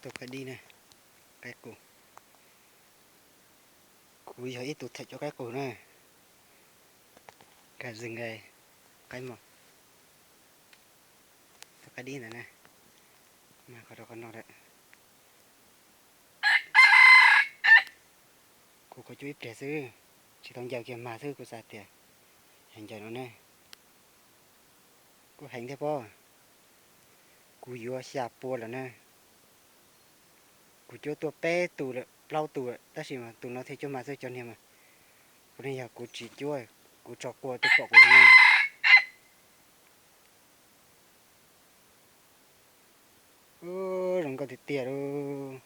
Tus qaib dib na, qaib qus. Kuv yog ib tug them cov qaib qus na. Nkag zws nqe qaib mos. Tus qaib dib ntawd na, mas qhov rau qhov no lawm. Kuv qhov cuab ib pliag xwb, tsis tau ncaws kiag mas xwb kuv xav tias yog ncaws no ne. Kuj heev thiab pob. Kuv yuav xya pua lawm na. Kuv cuab tuaj peb tus lawm plaub tus lawm tab sis mas tus no thiaj cuab mas xwb cov niag mas. Kuv ne yog kuv tsis cuab, kuv tso quaj twb pom kuv xwb na. Ub, zoo nkauj tiag tiag lauj.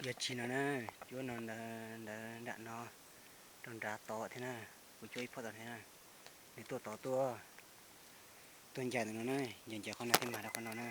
Yog tsis no na, cuab no ntawd, ntawd nram no, rau nrad tod thiab na, kuv cuab ib phom tod thiab na, nws tuaj tod tuaj, tuaj ncaws ntawm no na, ncaws ncaws qhov no thiab mas rau qhov no na.